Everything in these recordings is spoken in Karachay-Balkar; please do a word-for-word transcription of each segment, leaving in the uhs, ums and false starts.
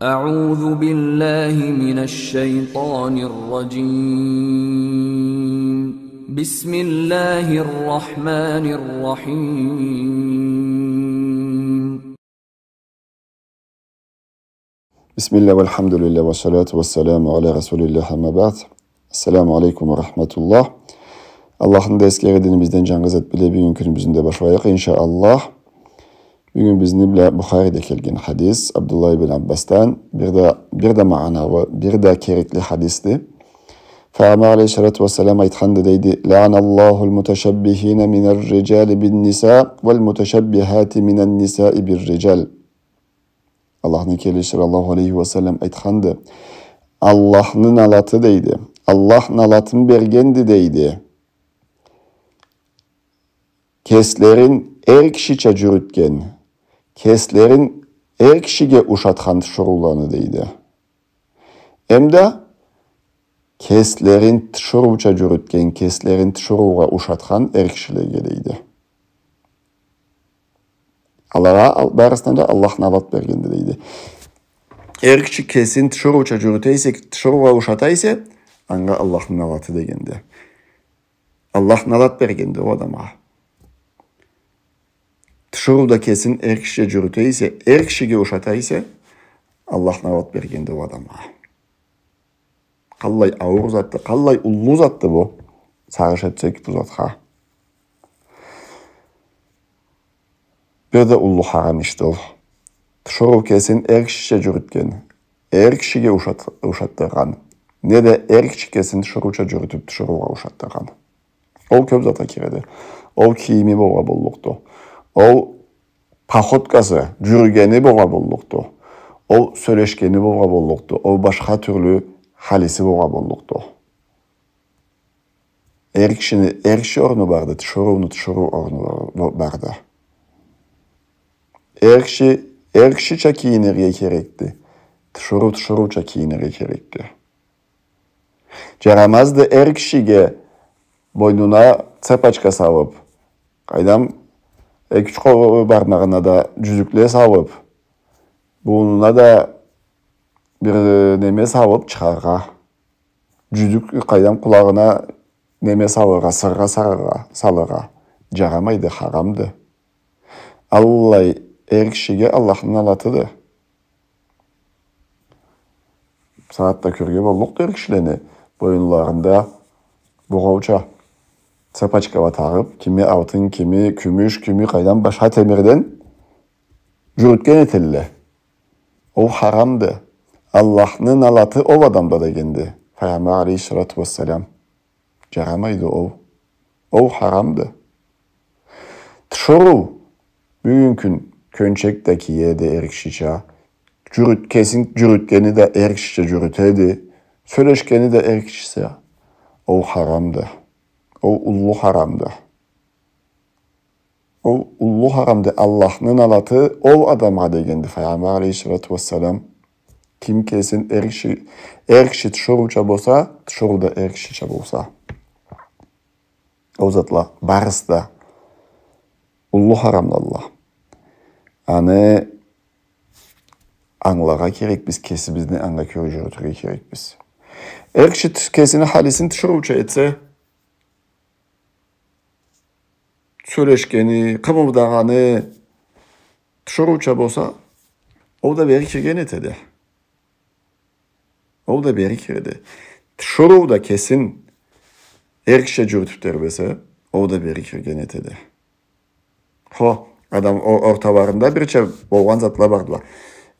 أعوذ بالله من الشيطان الرجيم. بسم الله الرحمن الرحيم. بسم الله والحمد لله والصلاة والسلام على رسول الله، أما بعد. السلام عليكم ورحمة الله. Аллахны да эсгере, динибизден джангы зат биле, бюгюн кюнюбюзню да башлайыкъ, иншаАллах. Бюгюн бизни бла Бухариде келген хадис, Абдуллах ибн Аббасдан, бир да, бир да магъаналы, бир да керекли хадисди. Файгъамбар алейхиссалату уассалам айтханды, дейди: «لعن الله المتشبهين من الرجال بالنساء والمتشبهات من النساء بالرجال». Аллахны келечиси саллаллаху алейхи уа саллам айтханды: «Аллахны налаты, — дейди, — Аллах налатын бергенди, — дейди, — кеслерин эр кишича джюрютген, кеслерин эр кишиге ушатхан тиширыуланы», — дейди. Эмда кеслерин тиширыуча джюрютген, кеслерин тиширыугъа ушатхан эр кишилеге, дейди. Алагъа ал-, барысына да Аллах налат бергенди, дейди. Эр киши кесин тиширыуча джюрюте эсе, тиширыугъа ушата эсе, анга Аллахны налаты дегенди. Аллах налат бергенди ол адамгъа. Тиширыу да кесин эр кишича джюрюте эсе, эр кишиге ушата эсе, Аллах налат бергенди ол адамгъа. Къаллай ауур затды, къаллай уллу затды бу. Сагъыш этсек бу затха. Бир да уллу харам ишди ол. Тиширыу кесин эр кишича джюрютген, эр кишиге ушат-, ушатдыргъан, неда эр киши кесин тиширыуча джюрютюб, тиширыугъа ушатдыргъан. Ол кёб затха киреди. Ол кийими болгъа боллукъду. Ол походкасы, джюрюгени болгъа боллукъду. Ол сёлешгени болгъа боллукъду. Ол башха тюрлю халиси болгъа боллукъду. Эр кишини эр киши орну барды, тиширыуну тиширыу орну бар-, барды. Эр киши эр кишича кийинирге керекди. Тиширыу тиширыуча кийинирге керекди. Джарамазды эр кишиге бойнуна цепочка салыб, къайдам, эки-юч къол бармагъына да джюзюкле салыб, бурнуна да бир неме салыб чыгъаргъа. Джюзюк, къайдам, къулагъына неме салыргъа, сыргъа салыргъа, салыргъа. Джарамайды, харамды. Аллай эр кишиге Аллахны налатыды. Сагъатда кёрге боллукъду эр кишилени бойнунларында бугъоуча цепочкала тагъыб, кими алтын, кими кюмюш, кими къайдам башха темирден джюрютген этелле. Ол харамды. Аллахны налаты ол адамда дегенди Файгъамбар алейхиссалату уассалам. Джарамайды ол. Ол харамды. Тиширыу бюгюн кюн кёнчек да киеди эр кишича, джюрют-, кесин джюрютгени да эр кишича джюрютеди, сёлешгени да эр кишича. Ол харамды. Ол уллу харамды. Ол уллу харамды, Аллахны налаты ол адамгъа дегенди Файгъамбар алейхиссалату уассалам. Ким кесин эр киши, эр киши тиширыуча болса, тиширыу да эр кишича болса. Ол затла барысы да уллу харамдыла. Аны ангылагъа керекбиз, кесибизни анга кёре джюрютюрге керекбиз. Эр киши тиш-, кесини халисин тиширыуча этсе, сёлешгени, къымылдагъаны тиширыуча болса, ол да бери кирген этеди. Ол да бери киреди. Тиширыу да кесин эр кишича джюрютюб тебресе, ол да бери кирген этеди. Хо, адам о-, орталарында бирча болгъан затла бардыла.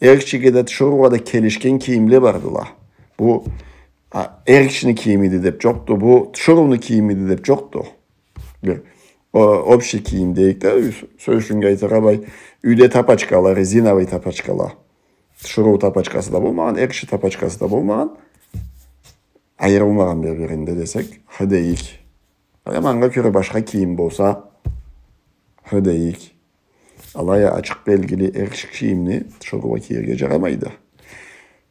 Эр кишиге да, тиширыугъа да келишген кийимле бардыла. Бу, а, эр кишини кийимиди деб джокъду, бу тиширыуну кийимиди деб джокъду. Бир, о, общий кийим дейик да, сё-, сёз ючюннге айтыргъа былай, юйде тапочкала, резиновый тапочкала. Тиширыу тапочкасы да болмагъан, эр киши тапочкасы да болмагъан, айырылмагъан бир-биринде десек, хы дейик. Ама анга кёре башха кийим болса, хы дейик. Алай а ачыкъ белгили эр киши кийимни тиширыугъа киерге джарамайды.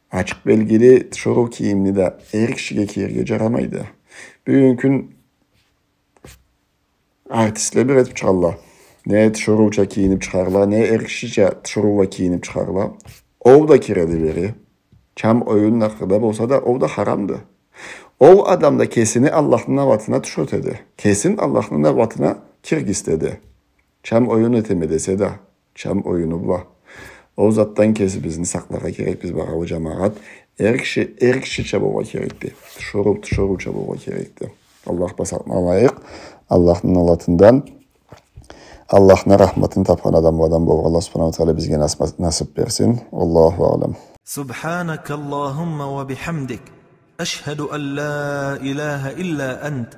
Ачыкъ белгили тиширыу кийимни да эр кишиге киерге джарамайды. Бюгюн кюн артистле бир этиб чыгъалла. Не тиширыуча кийиниб чыгъарла, не эр кишича тиширыула кийиниб чыгъарла. Ол да киреди бери. Чам оюн не къадар болса да, ол да харамды. Ол адам да кесини Аллахны налатына тюшюртеди. Кесин Аллахны налатына киргизтеди. Чам оюн этеме десе да, чам оюну бла. Ол затдан кесибизни сакъларгъа керекбиз, багъалы джамагъат. Эр киши, эр кишича болургъа керекди. Тиширыу, тиширыуча болургъа керекди. Аллах бла сакъланайыкъ Аллахны налатындан. Аллахны рахматын тапхан адамладан болургъа Аллах субханаху ва тагъала бизге нас-, насыб берсин. Аллаху алам. سبحانك اللهم وبحمدك، أشهد أن لا إله إلا أنت،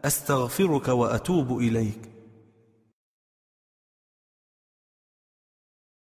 أستغفرك وأتوب إليك.